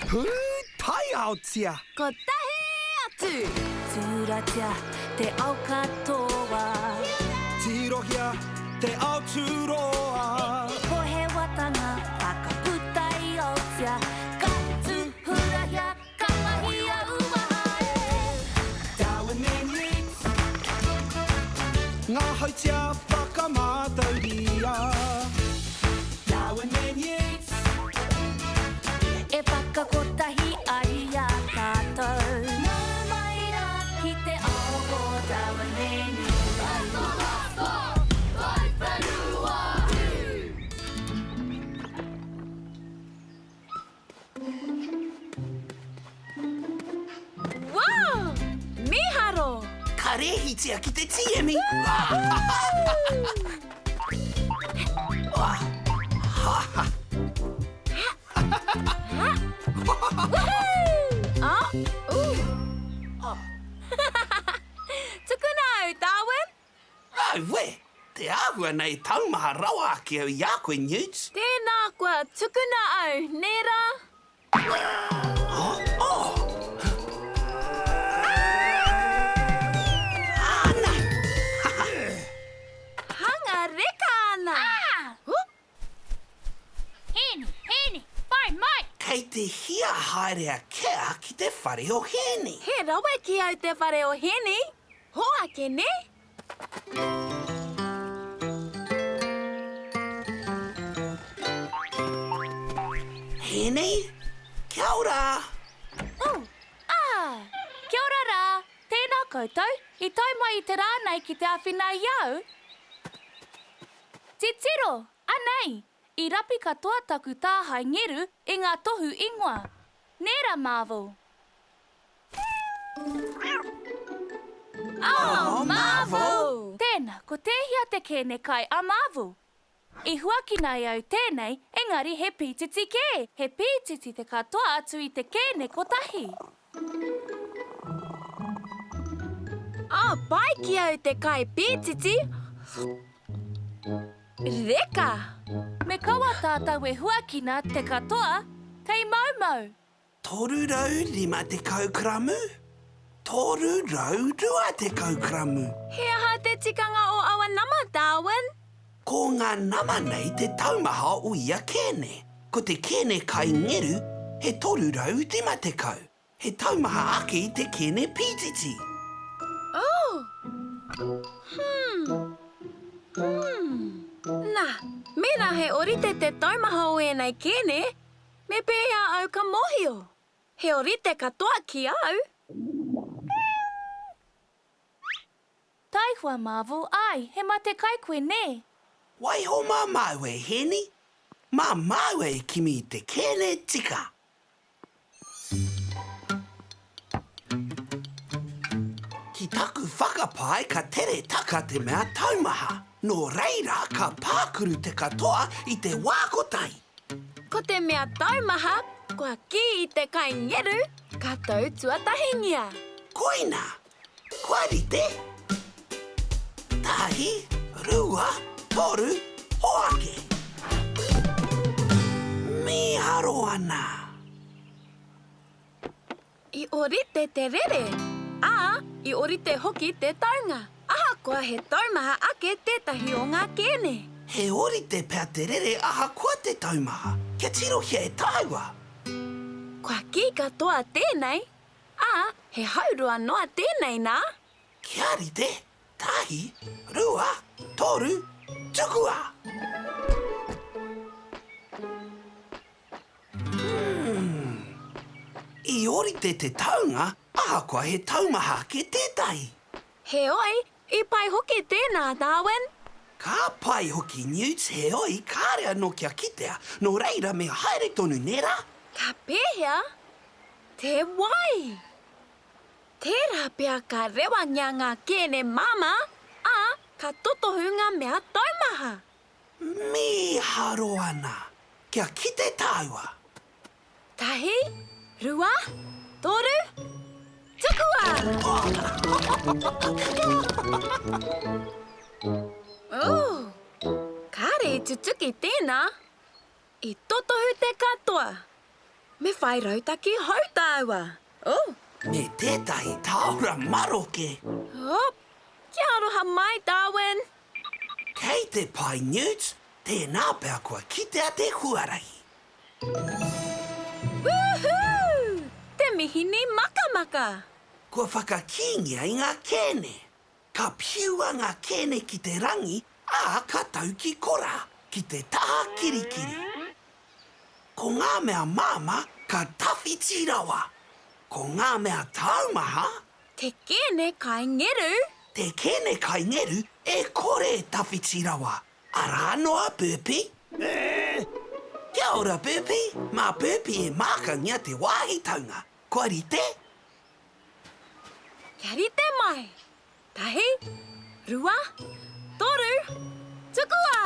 Pūtaiaotia! Kotahi atu! Tūratia te ao katoa. Tirohia te ao tūroa. Pohewatanga whakaputa i Aotea. Ka tūhurahia, ka mahia uaha e. Darwin and Yeats. Ngā hautia whakamātauria. Darwin and Yeats. E whakakotahi ai i a tātou. Nau mai rā ki te ao o Darwin and Yeats. Wow! Mīharo! Ka rēhitia ki te tīemi! Oh, ooh. Tukuna au, Darwin! Auē! Te āhua nei taumaha rawa ake au i a koe, Newt. Tēnā koa, tukuna au, nē rā? Oh, oh! Āna! Hanga reka ana! Ah! Hēni, Hēni, whai mai! Kei te hia haere a Kea ki te whare o Hēni. He rawe ki au te whare o Hēni. Hoake, nē? Hēni, kia ora! Oh, ah! Kia ora rā! Tēnā koutou, i tae mai i te rā nei ki te āwhina i au? Titiro, anei! I rapi katoa taku tāhae ngeru i ngā tohu ingoa. Nē rā, Marvel? Oh, Marvel! Tēnā, ko tēhea te kēne kai a Marvel? I huakina e au tēnei, engari he pītiti kē! He pītiti te katoa atu i te kēne kotahi. Oh, pai ki au te kai pītiti! Reka! Me kaua tātou e huakina te katoa, kei moumou! 350 karamu? 320 karamu. He aha te tikanga o aua nama, Darwin? Ko ngā nama nei te taumaha o ia kēne. Ko te kēne kai ngeru he 350. He taumaha ake i te kēne pītiti. Oh! Hmm. Hmm. Nā, mēnā he orite te taumaha o ēnei kēne, Me pēhea au ka mōhio? He orite katoa ki au. Taihoa Marvel, āe, he mate kai koe, nē? Waiho mā māua e Hēni, mā māua e kimi i te kēne tika. Ki taku whakapae ka tere taka te mea taumaha, nō reira ka pākuru te katoa i te wā kotahi. Ko te mea taumaha, kua kī i te kai ngeru, ka tau tuatahingia. Koina! Kua rite! Tahi, rua, toru, hoake! Mīharo ana! I orite te rere, ā, i orite hoki te taunga, ahakoa he taumaha ake tētahi o ngā kēne. He orite pea te rere ahakoa te taumaha. Kia tirohia e tāua. Kua kī katoa tēnei, ā, he haurua noa tēnei nā. Kia rite, tahi, rua, toru, tukua! Umm. I ōrite te taunga, ahakoa he taumaha ake tētahi. Heoi, i pai hoki tēnā, Darwin. Ka pai hoki, Newt, heoi, kāre anō kia kitea, nō reira me haere tonu, nē rā? Ka pēhea te wai? Tērā pea ka rewangia ngā kēne māmā, ā, ka totohu ngā mea taumaha. Mīharo ana! Kia kite tāua! Tahi, rua, toru, tukua! Ooh, kāre i tutuki tēnā. I totohu te katoa. Me whai rautaki hou tāua. Oh! Me tētahi tāora maroke. Oh! Kia aroha mai, Darwin! Kei te pai, Newt. Tēnā pea kua kitea te huarahi. Woohoo! Te mihini makamaka! Kua whakakīngia i ngā kēne. Ka piua ngā kēne ki te rangi, ā, ka tau ki korā, ki te taha kirikiri. Ko ngā mea māmā ka tawhiti rawa. Ko ngā mea taumaha. Te kēne kai ngeru. Te kēne kai ngeru e kore e tawhiti rawa. Arā noa Burpee. Kia ora Burpee, mā Burpee e mākangia te wāhi taunga. Kua rite? Kia rite mai. Tahi, rua, toru, tukua!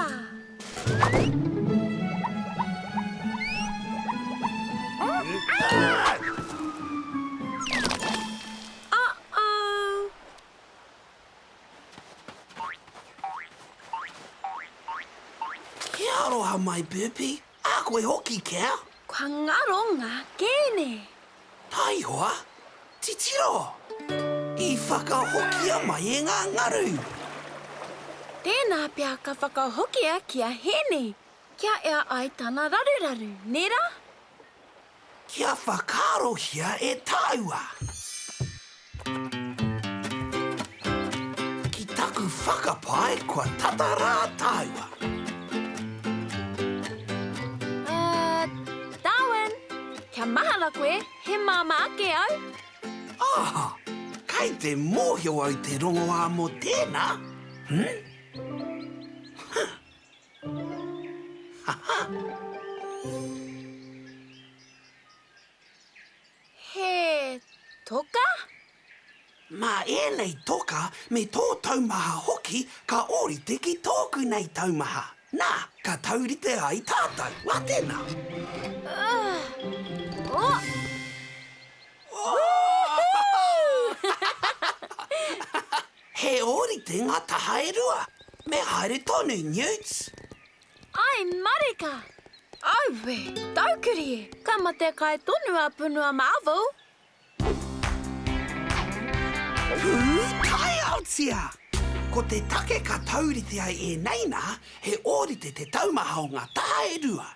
Uh-oh! Kia aroha mai, Burpee. A koe hoki, Cal. Kua ngaro ngā kēne. Taihoa, titiro! I whakahokia mai e ngā ngaru. Tēnā pea ka whakahokia ki a Hēni, kia ea ai tana raruraru, nē rā? Kia whakaarohia e tāua. Ki taku whakapae kua tata rā tāua. Uh, Darwin, kia mahara koe, he māmā ake au. Ah, kei te mōhio au te rongoā mō tēnā. Hmm? Huh. Ha ha. He toka? Mā ēnei toka me tō taumaha hoki ka ōrite ki tōku nei taumaha. Nā, ka taurite ai tātou. Mā tēnā. Ugh. Oh! He ōrite ngā taha e rua. Me haere tonu, Newts. Ai marika! Aue, taukiri e! Ka mate kai tonu a Punua Marvel. Pūtaiaotia! Ko te take ka taurite ai ēnei nā, he ōrite te taumaha o ngā taha e rua.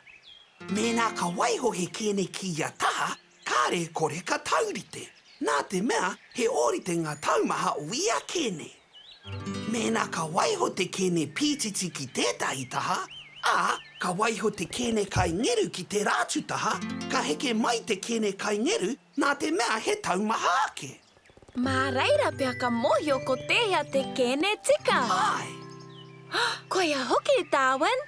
Mēnā ka waiho he kēne ki ia taha, kāre e kore ka taurite, nā te mea he ōrite ngā taumaha o ia kēne. Mēnā ka waiho te kēne pītiti ki tētahi taha, ā, ka waiho te kēne kai ngeru ki tērā atu taha, ka heke mai te kēne kai ngeru nā te mea he taumaha ake. Mā reira pea ka mōhio ko tēhea te kēne tika. Āe. Koia hoki, Darwin.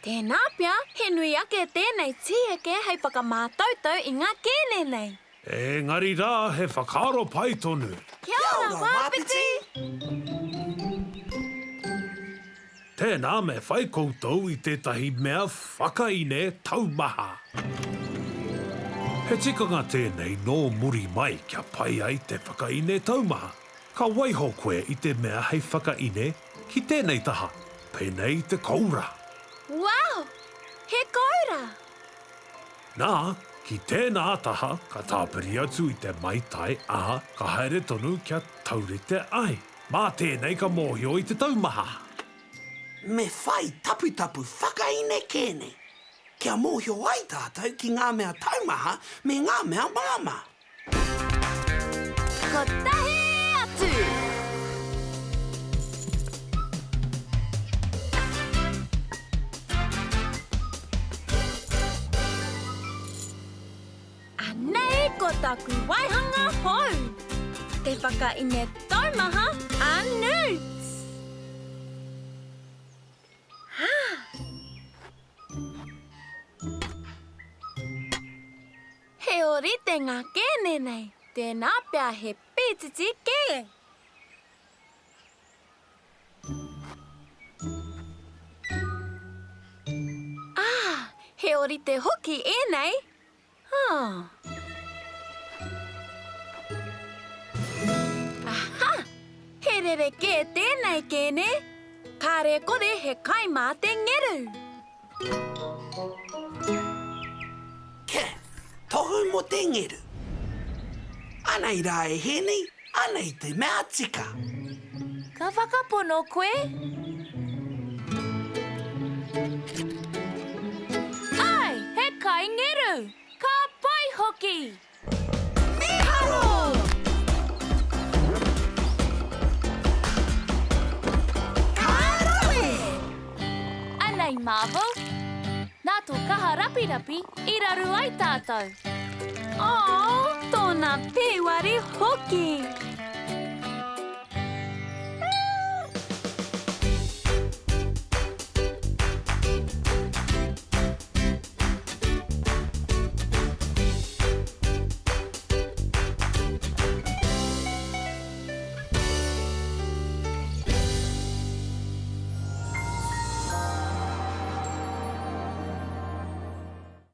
Tēnā pea, he nui ake tēnei tīeke hei whakamātautau i ngā kēne nei. Engari rā, he whakaaro pai tonu. Kia ora, Wāpiti! Tēnā me whai koutou i tētahi mea whakaine taumaha. He tikanga tēnei nō muri mai kia pai ai te whakaine taumaha. Ka waiho koe i te mea hei whakaine ki tēnei taha, pēnei i te koura. Wow! He koura! Nā, ki tēnā taha ka tāpiri atu i te maitai, ā, ka haere tonu kia taurite ai. Mā tēnei ka mōhio i te taumaha. Me whai taputapu whakaine kēne, kia mōhio ai tātou ki ngā mea taumaha me ngā mea māmā. Kotahi atu! Anei ko taku waihanga hou! Te whakaine taumaha a Newts! Hā! He ōrite ngā kēne nei, tēnā pea he pītiti kē. Ā, he ōrite hoki ēnei. Ā. Aha! He rerekē tēnei kēne. Kāre kore he kai mā te ngeru. Ke, tohu! te ngeru. Anei rā e Hēni, anei te mea tika. Ka whakapono koe? Āe, he kai ngeru! Ka pai hoki! Mīharo! Ka rawe! Anei Marvel, nā tō kaha rapirapi i raru ai tātou. Oh, tōna pīwari hoki!